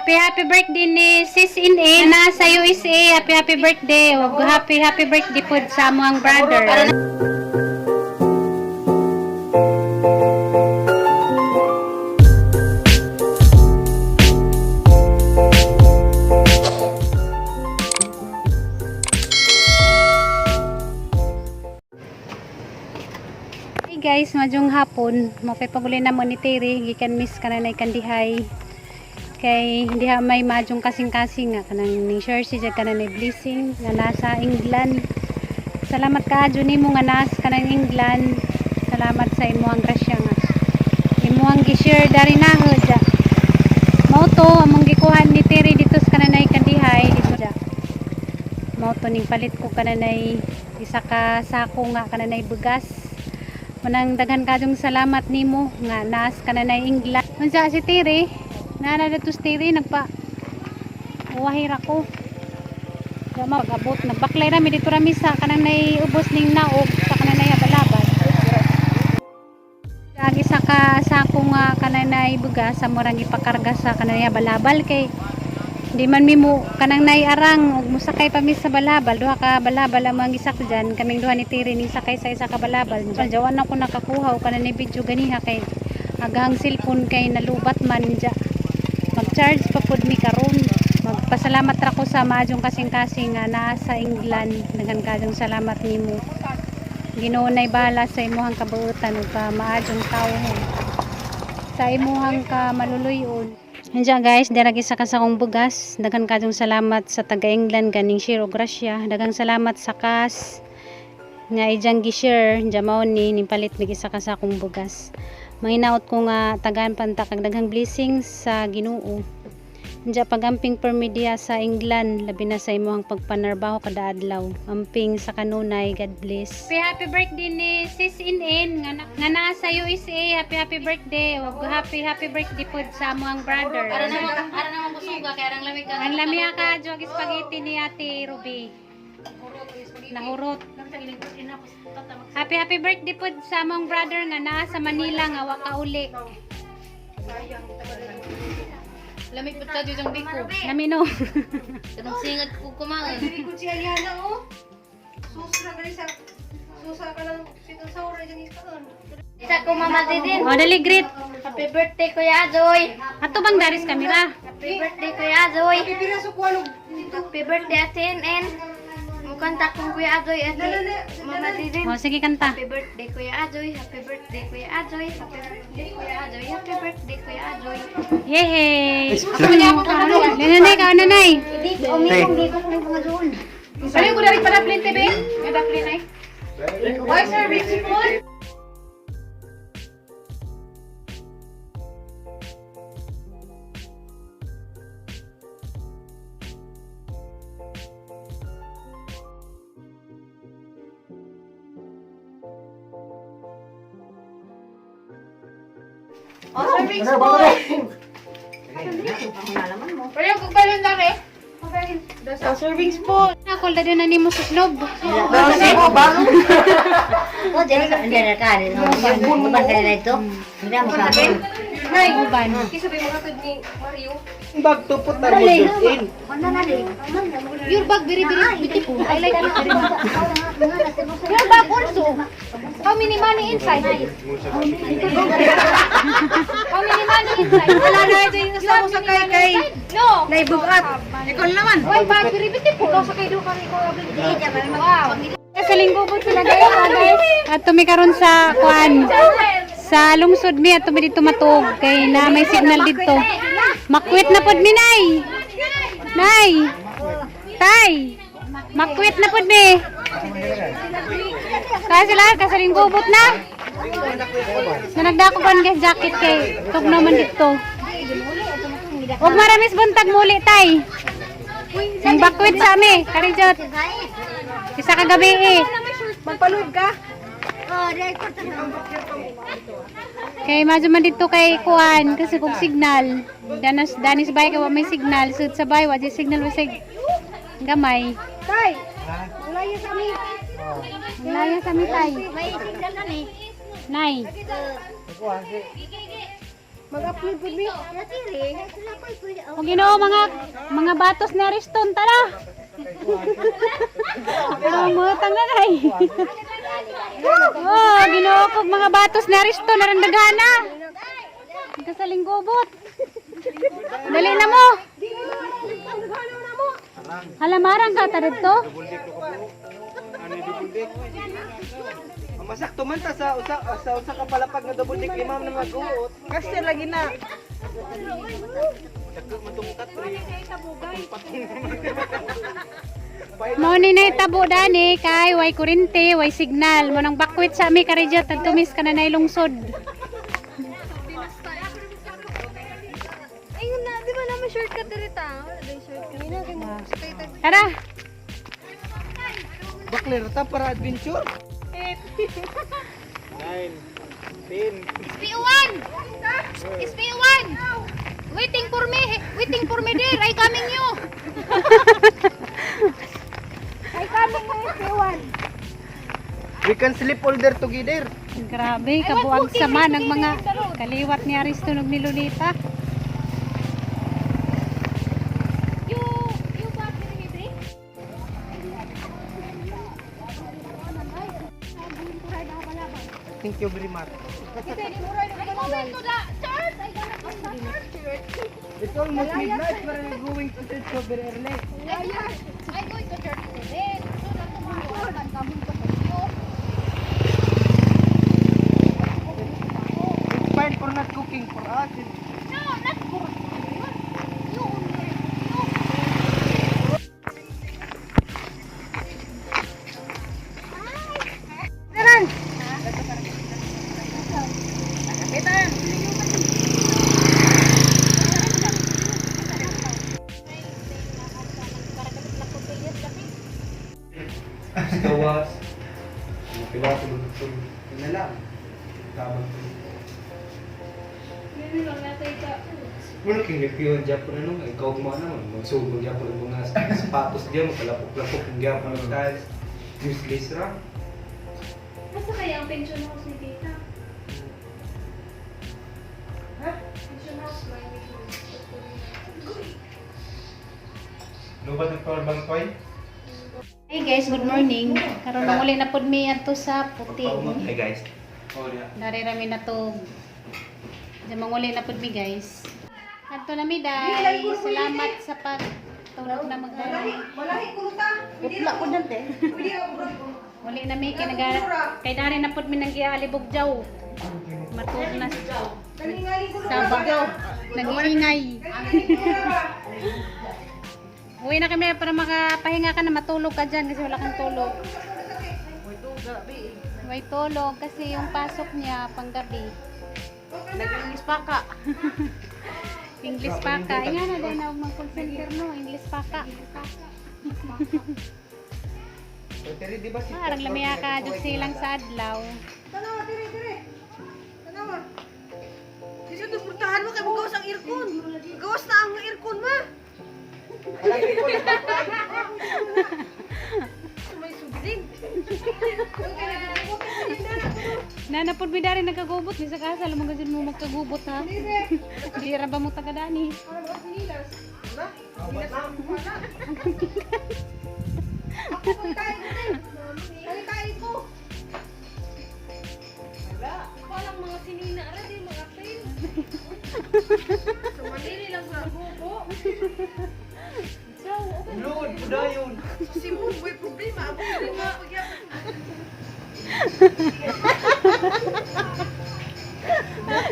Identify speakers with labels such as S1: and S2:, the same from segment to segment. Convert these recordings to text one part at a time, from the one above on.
S1: Happy happy birthday ni Sis In na sa USA. Happy happy birthday. Ug happy happy birthday pod sa among brother. Hey guys, madyong hapon. Mapipaguli na mo ni Terry. Gikan miss ka na kandihay. Kay hindi ha may madyong kasing-kasing nga kanang ning share si ka na blessing nga nasa England. Salamat ka nimo nga nas kanang England. Salamat sa imuhang grasya nga. Imuhang gi-share dari na ho ja. Mao to among gikuha ni Terry dito sa kananay kandihay dito ja. Mao to ning palit ko kananay isa ka sako nga kananay bugas. Manang daghan kayong salamat nimo nga naas ka na na England. Unsa si Tiri? Nana na to si Tiri nagpa uwahir ako. Dama pag-abot nagbaklay rami dito rami sa kanang nay ubos ning naog sa kanang nay habalabat. Ang isa ka sako nga kanang nay bugas sa murang ipakarga sa kanang balabal kay di man mimo kanang naiarang ug mosakay pa mi sa balabal, duha ka balabal ang mga gisakyan, kaming duha ni Tiri ning sakay sa isa ka balabal. Jawan ako nakakuha og kanang ni video ganiha kay agahang cellphone kay nalubat man ja. Mag-charge pa pud mi karon. Magpasalamat ra ko sa maadyong kasing-kasing nga naa sa England. Daghan kayong salamat nimo. Ginoo nay bahala sa imuhang kabuutan ug ka maadyong tawo sa imuhang ka maluluyon. Andiyan guys, dirag isa ka sa akong bugas. Daghan kayong salamat sa taga England ganing share og grasya. Daghang salamat sa kas nga ijang gi-share mao ni nimpalit mig isa ka sa akong bugas. Manginaot ko nga tagaan panta kag daghang blessings sa Ginoo. Anja pagamping permi diha sa England, labi na sa imuhang pagpanarbaho kada adlaw. Amping sa kanunay, God bless. Happy happy birthday ni Sis In nga, nga naa sa USA. Happy happy birthday. Ug happy happy birthday pod sa among brother.
S2: Ara naman busog ka, kaya ang lamig ka.
S1: Ang lami ka jog spaghetti ni Ate Ruby. Nahurot. Happy happy birthday pod sa among brother nga naa sa Manila nga wa kauli.
S2: Lamig pud ka diyang biko.
S1: Lami no.
S2: Kanang singad ko kumain.
S3: Dili ko siya yana oh. Susra gali sa susa ka lang sitong sa ora dyan iskaon.
S2: Isa ko mama din.
S1: O dali greet.
S2: Happy birthday, Kuya Azoy.
S1: Ato bang daris kamera?
S2: Happy birthday, Kuya Azoy.
S3: Pipira sa kuwalog.
S2: Happy birthday, Ate NN. Mukanta kong Kuya Azoy, Ate Mama Didin.
S1: O sige kanta.
S2: Happy birthday, Kuya Azoy. Happy birthday, Kuya Azoy. Happy birthday, Kuya Azoy. Happy birthday, Kuya Azoy.
S1: Yehey! Nanay, ka nanay.
S3: Sabi ko dari pala plinte be. May daplin ay. Why serving spoon? Oh, serving spoon. Pwede ko balon na rin. Serving spoon.
S1: Ako na na nimo suslob.
S4: Oh, dyan na ka. Uban ka na ito. Hindi mo sa akin.
S3: Nay,
S1: Uban.
S3: kisa ba yung mga ni Mario?
S5: Bag to put na mo in.
S2: Your bag very very beautiful. I like it. Your bag also. How many money inside? How many money inside?
S3: Wala na ito yung nasa mo sa kay kay.
S2: No.
S3: Naibugat. Ikaw naman.
S2: Why bag very beautiful? Ikaw sa kay do kami ko. Wow.
S1: Sa linggo po sila guys, ah, guys. At tumi karon sa kuan. Sa lungsod mi at tumi dito matuog kay na may signal dito. Makwit na pod mi nay. Nay. Tay. Makwit na pod mi. Kaya sila kasaling gubot na. Na nagdako kon guys jacket kay tugnaw man dito. Ug maramis buntag muli tay. Ang bakwit sa ami, karijot. Isa ka gabi eh.
S3: Magpalud ka.
S1: Kay madyo man dito kay kuan kasi kung signal. Danas danis bay kay wa may signal sud sa bay wa di signal bisag gamay.
S3: Tay. Wala yan sa amin.
S1: Laya sa mi tay.
S4: May signal na ni.
S1: Nay.
S3: Mag-upload po mi.
S1: O Ginoo, mga batos ni Ariston, tara. Oh, mutang na kay. Oh, Ginoo kog mga batos ni Ariston narandagana. Kasaling gubot. Dali na mo. Halamarang ka ta dito.
S5: Ano yung double deck? Ang masakto man ta sa usa ka palapag nga double deck, lima man mag-uot.
S3: Kasi lagi na.
S5: Dagko man tong katri.
S1: Mo ni na tabo dani kay way kurente, way signal. Mo nang bakwit sa ami karidyo tagtumis ka na nay lungsod.
S2: Ayun na, di ba naman shortcut diri ta? Wala din shortcut.
S1: Tara.
S5: Bakler ta para adventure. 8 9 10.
S2: SPO1! SPO1! Waiting for me! Waiting for me there! I coming you! I coming you, SPO1!
S5: We can sleep all there together.
S1: Grabe, kabuag sama ng mga kaliwat ni Ariston ug ni Lolita.
S2: You bag diri diri?
S5: Thank you very much.
S2: I'm going to the church! I gonna go to the church!
S5: It's almost midnight, but we're going to church so very early.
S2: I going to church today. So na tomorrow, I can come to you.
S5: It's fine for not cooking for us.
S2: No, not for you. Only. You.
S6: Gawas. Pila ko dito.
S5: Yun na lang.
S6: Tabang ko. Muna king nephew ang Japon ano, ikaw mo ano, magsugod Japon ang mga sapatos diyan, magkalapok-lapok ang Japon ang tiles. Useless ra.
S3: Nasa kaya ang pension house ni tita? Ha? Pension house ba?
S6: Lubat ng power bank toy?
S1: Hey guys, good morning. Karon manguli na pud mi adto sa Puti.
S6: Hey guys. Oh yeah.
S1: Dari rami na to. Diyan manguli na pud mi, guys. Adto na mi, day. Salamat sa pagtulog na magdala.
S3: Malahi ko ta. Putla ko dan te. Pwede ka bro.
S1: Uli na mi kay naga kay dari na pud mi nang gialibog jaw. Matug na
S3: Kaningali ko
S1: saba. Nag-iingay. Uwi na kami para makapahinga ka na, matulog ka dyan kasi wala kang tulog. May tulog kasi yung pasok niya panggabi.
S3: Nag-English pa ka.
S1: English pa ka. Inga na dahil na mag call center no, English pa ka.
S5: Pero di ba si
S1: Parang lamaya ka jud silang sa adlaw.
S3: Tanawa, dire, dire. Tanawa. Dito to purtahan mo kay mugawas ang aircon. Gawas na ang aircon ma. May sudlin.
S1: Nanapod mi dari nagkagubot bisag asa lumang gud mo magkagubot ha. Di ra ba mo taga dani?
S3: Ako pagkain ko. Pagkain ko.
S2: Walang mga sinina ra di mga fail. Sumanili lang sa bubo.
S5: Lord, pudayon.
S3: Si Mumboy problema. Ako problema.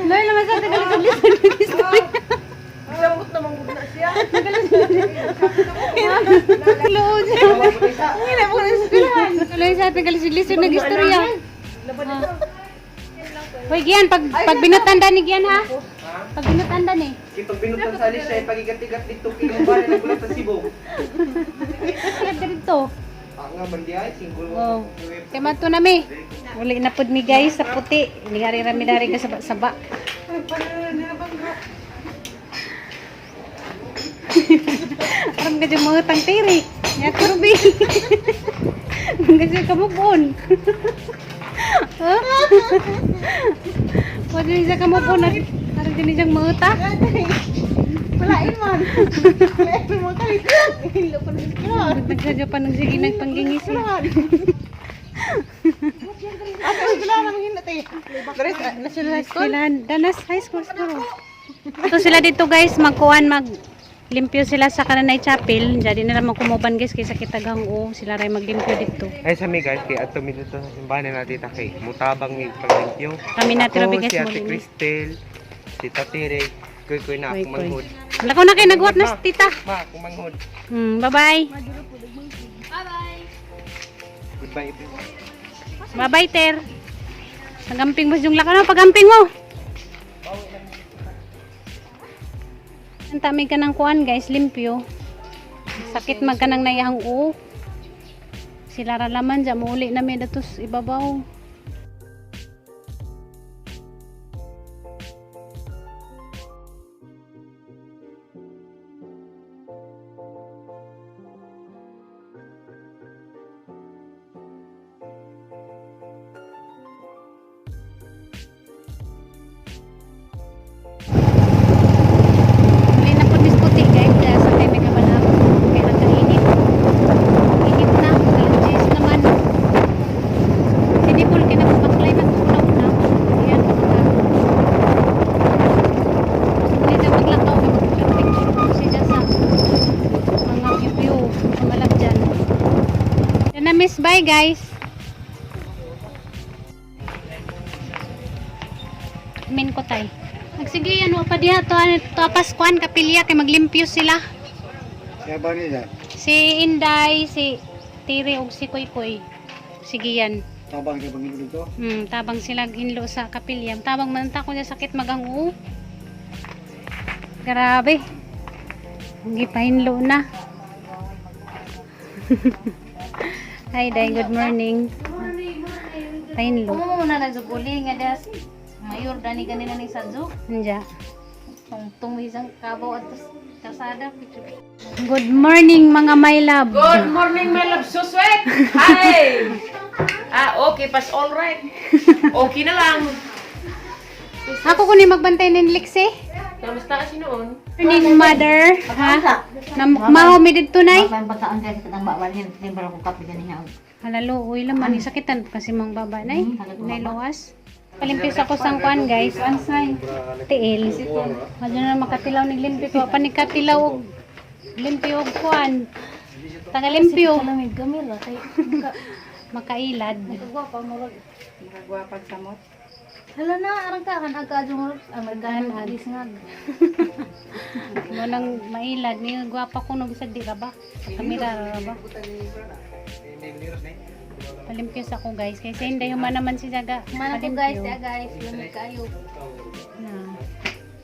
S1: Loy naman sa tagal-tagal nag-istorya.
S3: Samot namang gud na siya.
S1: Lood. Tuloy sa tagal-tagal nag-istorya. Hoy Gian, pag binutanda ni Gian ha. Pag binutanda ni.
S5: Kay pag binutan sa alis siya, pagigat-igat dito kay yung bali nagulat sa Cebu.
S1: Kaya dito.
S5: Ah nga man di ay single
S1: Oh. Kay mato na mi. Uli na pud mi guys sa Puti. Ningari ra mi dari ka sa saba. Aram ka mga tangtiri. Nya kurbi. Kasi kamubon. Huh? Pwede sa kamubon. Ano din siyang mauta?
S3: Walain man. Walain mo kalit. Hilo pa ng klar.
S1: Nagsadyo pa nung sige nagpanggingis eh.
S3: Asa ang klar ang hino te. Dere sa National High School.
S1: Sila, Danas High School siguro. Ito sila dito guys, magkuan, mag limpyo sila sa Kananay Chapel. Jadi na lang kumuban guys kaysa kitagang o sila ray maglimpyo dito.
S5: Ay sa mi guys, kay ato mi dito sa simbahan na tita kay mutabang mi paglimpyo.
S1: Kami na
S5: Ako,
S1: Robi guys
S5: si Ate
S1: muli.
S5: Cristel, si Tatire, kuy kuy na
S1: Kuy,
S5: ako
S1: kuy.
S5: manghod.
S1: Wala ko na kayo nagwat na si tita.
S5: Ma, ako manghod.
S1: Bye-bye.
S5: Goodbye everyone.
S1: Bye-bye, Ter. Pagamping mo yung lakaw. Pagamping mo. Ang tami ka ng kuan, guys. Limpyo. Sakit man ka ng nayahang oo. Sila ra laman dyan. Muuli na may datos ibabaw. Uli na po diskuti guys. Kaya sa may kabalak. Kaya nagkainit. Init na. Alas 10 naman. Si Nicole kinabukaklay nagtulaw na. Ayan. Hindi na maglakaw. Picture ko siya sa mga view-view. Kumalap dyan. Yan na miss. Bye guys. Min ko tay. Magsige yan, wa pa diha to ano to Paskuan kapilya kay maglimpyo sila.
S7: Siya ba nila?
S1: Si Inday, si Tiri ug si Kuy. Sige yan.
S7: Tabang sa Panginoon dito?
S1: Tabang sila hinlo sa kapilya. Tabang man ta ko niya sakit magang Grabe. Gipahinlo na. Hi, Day. Good morning. Pahinlo.
S2: Kumo mo na naguguli nga das. Mayor dani ganina ni Sadjo.
S1: Anja.
S2: Tung tumisang kabaw at kasada.
S1: Good morning, mga my love.
S8: Good morning, my love. So sweet. Hi. Ah, okay, pas all right. Okay na lang.
S1: Ako kunin magbantay ng Lexi.
S8: Kamusta kasi noon?
S1: Morning, mother. Ha? Na maho mi didto nay.
S4: Mapang pagkaon tayo sa katang bawal, hindi para ko kape ganiha.
S1: Halalo, uy laman ni sakitan kasi mong baba nay. Nay luwas. Palimpis ako sang kuan guys. Tiil. Madyo na makatilaw ni limpi ko. Pa ni katilaw og limpi og kuan. Taga limpyo.
S2: Lamig gamira kay
S1: Makailad.
S2: gwapa mo. Gwapa samot. Hala na arang ka kan agka murag ang magdahan agis nga.
S1: Mo nang mailad ni gwapa ko no bisag di ra ba. Kamera ra ba. Palimpyos ako guys. Kaysa hindi human naman si Jaga.
S2: Mana ko guys, ya guys, lamig kayo.
S1: Na.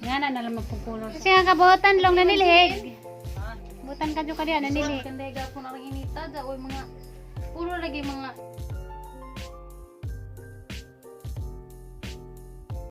S1: Nga na nalang magpukulor. Kasi nga kabutan long nanilhig. Butan ka dyan ka diyan, nanilhig.
S2: Kanday ga po na ring inita da oy mga puro lagi mga